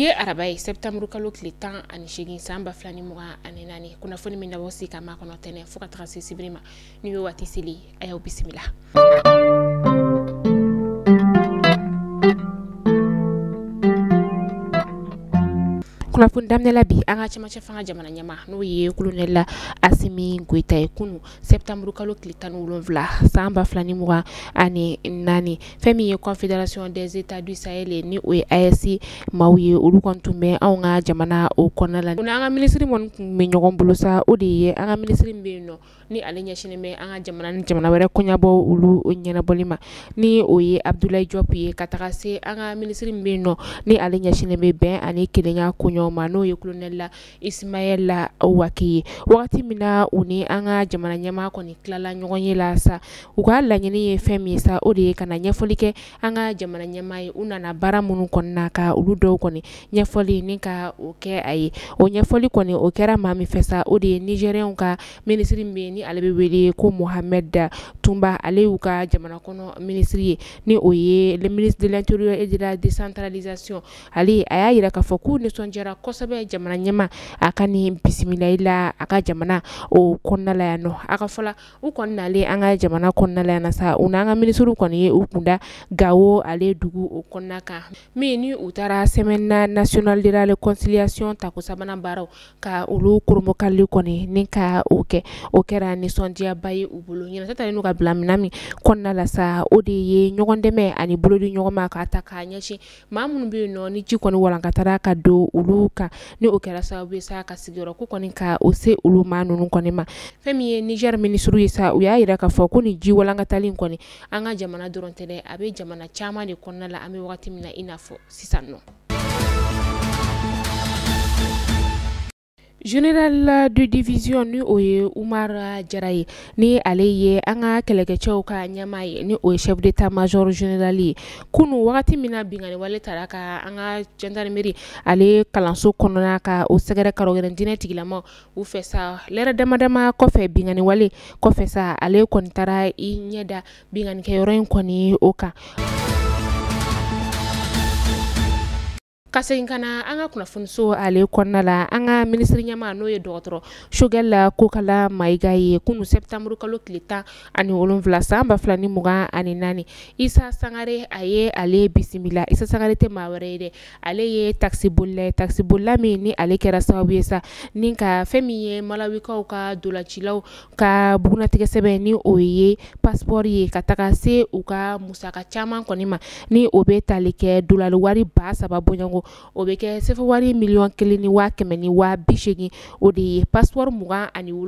Bi ye araba ye, septembre kalo tile 18 san 2024. Kunnafoni min dabɔ si ka makɔnɔ tɛnɛ fo ka taga se sibiri ma, ni y'o waati seli, a y'aw bisimila. Kunnafoni daminɛ la bi, an ka cɛmancɛ fanga jamana ɲɛmaa n'o ye colonel Asimi Goyita ye, kunu septembre kalo tile 17 san 2024, fɛn min ye Confédération des États du Sahel ni o ye AES maaw ye, olu kɔni tun bɛ anw ka jamana o kɔnɔna la. An ka minisiri kɔni tun bɛ ɲɔgɔn bolo sa, o de ye an ka minisiri min bɛ yen nɔ ni ale ɲɛsinnen bɛ an ka jamana ni jamana wɛrɛ kɔɲabɔ olu ɲɛnabɔli ma, ni o ye Abdoulaye Diop ye, ka taga se an ka minisiri min bɛ yen nɔ ni ale ɲɛsinnen bɛ bɛn ani kelenya koɲɛw ma, n'o ye colonel Ismaël Wagué ye. Wagati min na u ni an ka jamana ɲɛmaa kɔni tilala ɲɔgɔn ye la sa, u ka laɲini ye fɛn min ye sa, o de ye ka na ɲɛfɔli kɛ an ka jamana ɲɛmaa ye, u nana baara minnu kɔni na ka olu dɔw kɔni ɲɛfɔli ni ka o kɛ a ye. O ɲɛfɔli kɔni o kɛra maa min fɛ sa, o de ye Nigériens ka minisiri min bɛ yen ni ale bɛ wele ko Mohamed Toumba, ale y'u ka jamana kɔnɔ minisiri ye, ni o ye le ministre de l'Intérieur et de la décentralisation. Ale a y'a yira k'a fɔ k'u nisɔndiyara kosɛbɛ jamana ɲɛmaa a ka nin bisimilali la a ka jamana o kɔnɔna la yan nɔ. A ka fɔ la, u kɔni nalen an ka jamana kɔnɔna la yan sa, u n'an ka minisiriw kɔni ye u kunda Gawo ale dugu o kɔnɔna kan, min ni u taara semaine nationale de la réconciliation tako sabanan baaraw ka olu kurunbonkari kɔni ni ka o kɛ. O kɛra nisɔndiyaba ye u bolo. Ɲinan ta n'u ka bila minɛn min kɔnɔna la sa, o de ye ɲɔgɔn dɛmɛ ani bolodi ɲɔgɔn ma ka ta k'a ɲɛsin maa minnu bɛ yen nɔ ni ji kɔni walankatara ka don olu kan, ni o kɛra sababu ye sa ka sigiyɔrɔ ko kɔni ka o se olu maa ninnu kɔni ma. Fɛn min ye Niger minisiriw ye sa, u y'a yira k'a fɔ ko nin ji walankatali in kɔni an ka jamana dɔrɔn tɛ dɛ, a bɛ jamana caman de kɔnɔna la an bɛ wagati min na i n'a fɔ sisan nɔ. Général de division ni o ye Umar Jara ye, ni ale ye an ka kɛlɛkɛcɛw ka ɲɛmaa ye, ni o ye chef d'état-major général ye. Kunu wagati min na binkanni wale tara ka an ka gendarmerie ale kalanso kɔnɔna ka o sɛgɛrɛ karogɛrɛn diinɛ tigilamaw u fɛ sa, lɛrɛ dama dama kɔfɛ binkanni wale kɔfɛ sa, ale kɔni taara i ɲɛ da binkannikɛyɔrɔ in kɔni o kan. Ka segin ka na an ka kunnafoniso ale kɔnɔna la, an ka minisiri ɲɛmaa n'o ye dɔgɔtɔrɔ Choguel Kokalla Maïga ye, kunu septembre kalo tile 17 san 2024, Isa Sangare a ye ale bisimila. Isa Sangare tɛ maa wɛrɛ ye dɛ, ale ye taxi bolila ye, taxi bolila min ni ale kɛra sababu ye sa ni ka fɛn min ye Malawikaw ka dolancilaw ka bugunnatigɛ sɛbɛn ni o ye passeport ye, ka taga se u ka musaka caman kɔni ma, ni o bɛ tali kɛ dolari wari 3000 bɔɲɔgɔnko, o bɛ kɛ sefa wari 1,180,000, o de ye passeport 27, ni o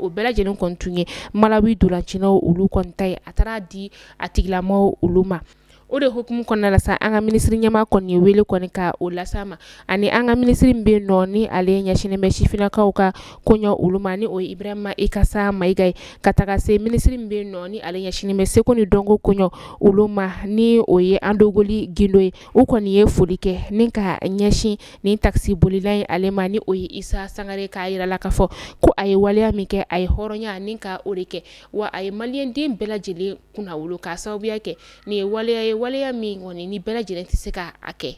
bɛɛ lajɛlen kɔni tun ye Malawi dolancinaw olu kɔni ta ye. A taara di a tigilamɔgɔw olu ma. O de hukumu kɔnɔna la sa, an ka minisiri ɲɛmaa kɔni ye wele kɔni ka o las'a ma, ani an ka minisiri min bɛ yen nɔ ni ale ɲɛsinnen bɛ sifinnakaw ka koɲɛ olu ma, ni o ye Ibrahima Ikasa Mayiga ye, ka taga se minisiri min bɛ yen nɔ ni ale ɲɛsinnen bɛ seko ni dɔnko koɲɛ olu ma, ni o ye Andogoli Gindo ye. U kɔni ye foli kɛ ni ka ɲɛsin nin taxi bolila in ale ma, ni o ye Isa Sangare, k'a yira la k'a fɔ ko a ye waleya min kɛ, a ye hɔrɔnya ni ka o de kɛ, wa a ye maliyɛnden bɛɛ lajɛlen kunnawolo k'a sababuya kɛ nin ye waleya ye, waleya min kɔni ni bɛɛ lajɛlen tɛ se ka a kɛ.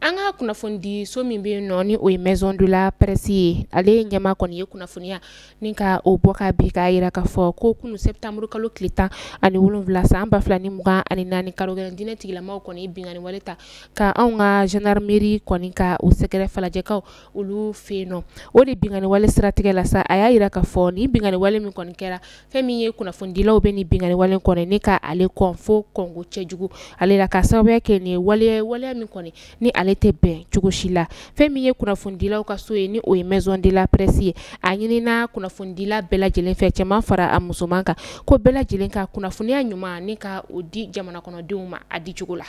An ka kunnafoni so min bɛ yen nɔ ni o ye Maison de la Presse ye, ale ɲɛmaa kɔni ye kunnafoniya ni ka o bɔ ka bi k'a yira k'a fɔ ko kunu septembre kalo tile 17 san 2024, karogɛrɛn diinɛ tigilamaw kɔni ye binkanni wale ta ka anw ka gendarmerie kɔni ka o sɛgɛrɛ Falajɛkaw olu fɛ yen nɔ. O de binkanni wale siratigɛ la sa, a y'a yira k'a fɔ nin binkanni wale min kɔni kɛra, fɛn min ye kunnafonidilaw bɛ nin binkanni wale kɔni ni ka ale kɔn fo kɔnko cɛjugu ale la, k'a sababuya kɛ nin ye waleya min kɔni ni ale tɛ bɛn cogo si la. Fɛn min ye kunnafonidilaw ka so ye, ni o ye Maison de la Presse ye, a ɲinina kunnafonidila bɛɛ lajɛlen fɛ, cɛman fara a musoman kan, ko bɛɛ lajɛlen ka kunnafoniya ɲuman ni ka o di jamana kɔnɔdenw ma a di cogo la.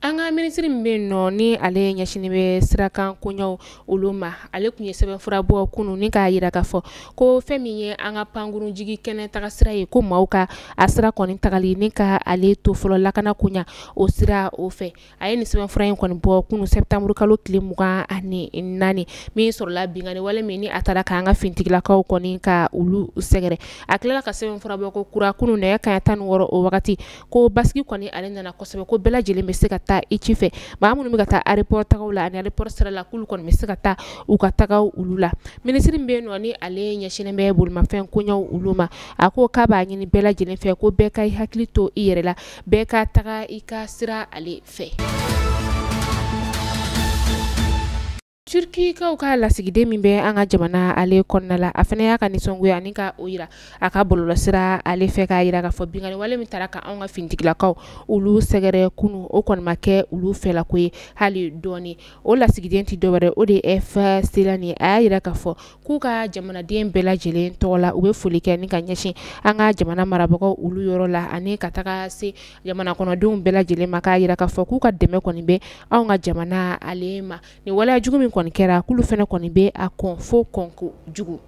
An ka minisiri min bɛ yen nɔ ni ale ɲɛsinnen bɛ sirakan koɲɛw olu ma, ale tun ye sɛbɛnfura bɔ kunun ni k'a jira k'a fɔ ko fɛn min ye an ka pankurunjigi kɛnɛ taga sira ye, ko maaw ka a sira kɔni tagali ni ka ale to fɔlɔ lakana koɲa o sira o fɛ. A ye nin sɛbɛnfura in kɔni bɔ kunun septembre kalo tile 24 min sɔrɔla binkanni wale min ni a taara k'an ka fintigilakaw kɔni ka olu sɛgɛrɛ. A tilala ka sɛbɛnfura bɔ ko kura kunun nɛgɛ kanɲɛ 16 o wagati, ko basigi kɔni ale nana kosɛbɛ, ko bɛɛ lajɛlen bɛ se ka taa i ci fɛ. Maa minnu bɛ ka taa aéroport tagaw la ani aéroport sira la, k'olu kɔni bɛ se ka taa u ka tagaw olu la. Minisiri min bɛ yen nɔ ni ale ɲɛsinnen bɛ bolimafɛn koɲɛw olu ma, a ko k'a b'a ɲini bɛɛ lajɛlen fɛ ko bɛɛ ka i hakili to i yɛrɛ la, bɛɛ ka taga i ka sira ale fɛ. Turkikaw ka lasigiden min bɛ an ka jamana ale kɔnɔna la, a fana y'a ka nisɔngoya ani ka o yira a ka bɔlɔlɔsira ale fɛ, k'a yira k'a fɔ binkanni wale min taara ka anw ka finitigilakaw olu sɛgɛrɛ kunun, o kɔni ma kɛ olu fɛlako ye hali dɔɔni. O lasigiden tɛ dɔwɛrɛ, o de ye F Selani. A y'a yira k'a fɔ k'u ka jamanaden bɛɛ lajɛlen tɔgɔ la, u bɛ foli kɛ ni ka ɲɛsin an ka jamana marabagaw olu yɔrɔ la ani ka taga se jamana kɔnɔdenw bɛɛ lajɛlen ma, k'a yira k'a fɔ k'u ka dɛmɛ kɔni bɛ anw ka jamana ale ma. Nin waleya jugu min kɔni kɛra, k'olu fana kɔni bɛ a kɔn fo kɔnko jugu.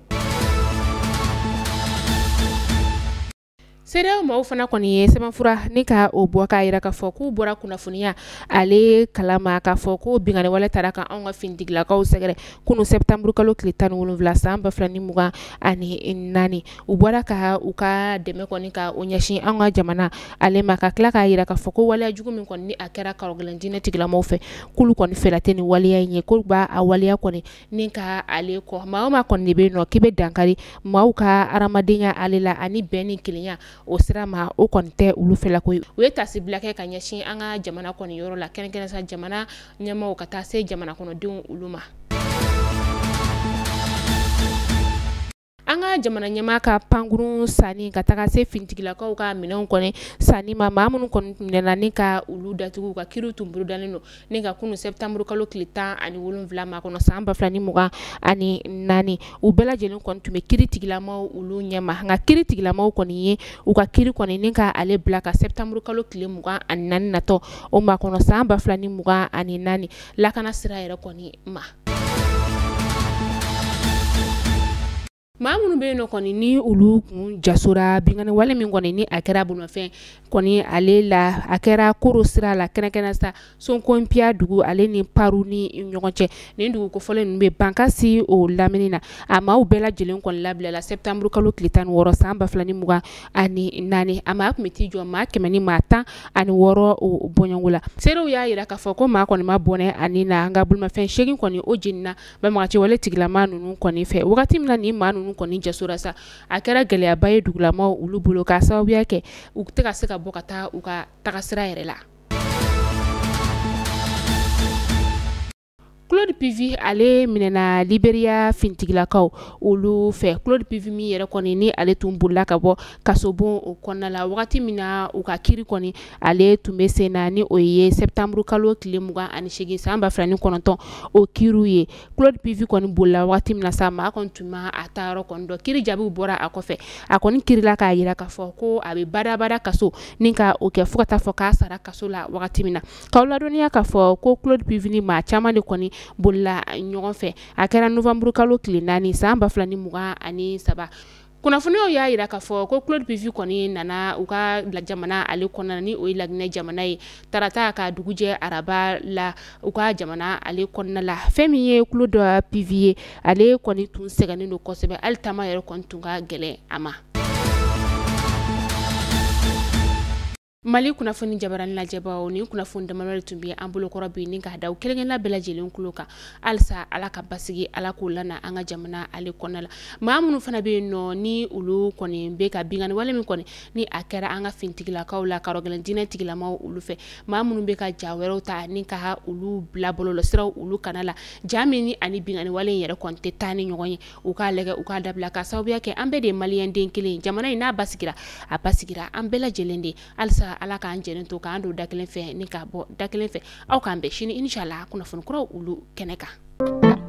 CEDEAO maaw fana kɔni ye sɛbɛnfura ni ka o bɔ k'a yira k'a fɔ k'u bɔra kunnafoniya ale kalama k'a fɔ ko binkanni wale taara ka anw ka finitigilakaw sɛgɛrɛ kunun septembre kalo tile 17 san 2024. U bɔra ka u ka dɛmɛ kɔni ka o ɲɛsin an ka jamana ale ma, ka tila k'a yira k'a fɔ ko waleya jugu min kɔni ni a kɛra karɔgɛlɛn diinɛ tigilamaw fɛ, k'olu kɔni fɛla tɛ nin waleya in ye, k'olu b'a a waleya kɔni ni ka ale kɔ. Maa o maa kɔni de bɛ yen nɔ k'i bɛ dankari maaw ka hadamadenya ale la ani bɛn ni kelenya o sira ma, o kɔni tɛ olu fɛla ko ye. U ye tasibila kɛ ka ɲɛsin an ka jamana kɔni yɔrɔ la, kɛrɛnkɛrɛn sa jamana ɲɛmaaw ka taa se jamana kɔnɔdenw olu ma. An ka jamana ɲɛmaa ka pankurun sanni ka taga se finitigilakaw ka minɛnw kɔni sanni ma, maa minnu kɔni minɛna ni ka olu datugu, u ka kiriw tun bolodalen don ni ka kunun septembre kalo tile 17 ma kɔnɔ san 2024. U bɛɛ lajɛlen kɔni tun bɛ kiri tigilamaw olu ɲɛma, nka kiri tigilamaw kɔni ye u ka kiri kɔni ni ka ale bila ka septembre kalo tile 24 natɔ o ma kɔnɔ san 2024 lakana sira yɛrɛ kɔni ma. Maa minnu bɛ yen nɔ kɔni ni olu kun jasora binkanni wale min kɔni ni a kɛra bolimafɛn kɔni ale la, a kɛra Koro sira la, kɛrɛnkɛrɛn sa Sonkonpiya dugu ale ni Paru ni ɲɔgɔn cɛ. Nin dugu kofɔlen ninnu bɛ Bankasi o lamini na. A maaw bɛɛ lajɛlen kɔni labilala septembre kalo tile 16 san 2024. A maa tun bɛ t'i jɔ maa 116 o bɔɲɔgɔnko la. Seerew y'a yira k'a fɔ ko maa kɔni ma bɔnɛ ani na, nka bolimafɛn 8 kɔni o jenina banbagaci wale tigilama ninnu kɔni fɛ. Wagati min na nin maa ninnu kɔni jasora sa, a kɛra gɛlɛyaba ye dugulamaw olu bolo, k'a sababuya kɛ u tɛ ka se ka bɔ ka taa u ka tagasira yɛrɛ la. Claude Pivi ale minɛna Liberia fintigilakaw olu fɛ. Claude Pivi min yɛrɛ kɔni ni ale tun bolila ka bɔ kasobon o kɔnɔna la wagati min na u ka kiri kɔni ale tun bɛ sen na, ni o ye septembre kalo tile 28 san 2009 o kiriw ye. Claude Pivi kɔni bolila wagati min na sa, maa kɔni tun ma a taayɔrɔ kɔni dɔn. Kiri jaabiw bɔra a kɔfɛ, a kɔni kirila k'a yira k'a fɔ ko a bɛ badabada kaso ni ka o kɛ fo ka taa fɔ k'a sara kaso la wagati min na. K'aw ladɔnniya k'a fɔ ko Claude Pivi ni maa caman de kɔni bolila ɲɔgɔn fɛ. A kɛra novembre kalo tile 4 san 2023. Kunnafoniyaw y'a yira k'a fɔ ko Claude Pivi kɔni nana u ka jamana ale kɔnɔna ni o ye Laginɛ jamana ye tarata ka dugujɛ araba la u ka jamana ale kɔnɔna la. Fɛn min ye Claude Pivi ye, ale kɔni tun sɛgɛnnen don kosɛbɛ, hali taama yɛrɛ kɔni tun ka gɛlɛn a ma. Mali kunnafoni jabarani lajɛbaw, ni kunnafoni damadɔ de tun bɛ an bolokɔrɔ bi ni k'a da u kelen-kelenna bɛɛ lajɛlen kulo kan. Halisa Ala ka basigi, Ala k'o lana an ka jamana ale kɔnɔna la. Maa minnu fana bɛ yen nɔ ni olu kɔni bɛ ka binkanni wale min kɔni ni a kɛra an ka fintigilakaw la, karɔgɛlɛn diinɛ tigilamaw olu fɛ, maa minnu bɛ ka ja wɛrɛw ta ni ka olu bila bɔlɔlɔsiraw olu kana la, ja min ni ani binkanni wale in yɛrɛ kɔni tɛ taa ni ɲɔgɔn ye, u k'a lajɛ u k'a dabila, k'a sababuya kɛ an bɛɛ de ye maliyɛn den kelen ye. Jamana in n'a basigira, a basigira an bɛɛ lajɛlen de. Halisa Ala k'an jɛlen to k'an don da kelen fɛ ni k'a bɔ da kelen fɛ. Aw k'an bɛn sini inshallah kunnafoni kuraw olu kɛnɛ kan.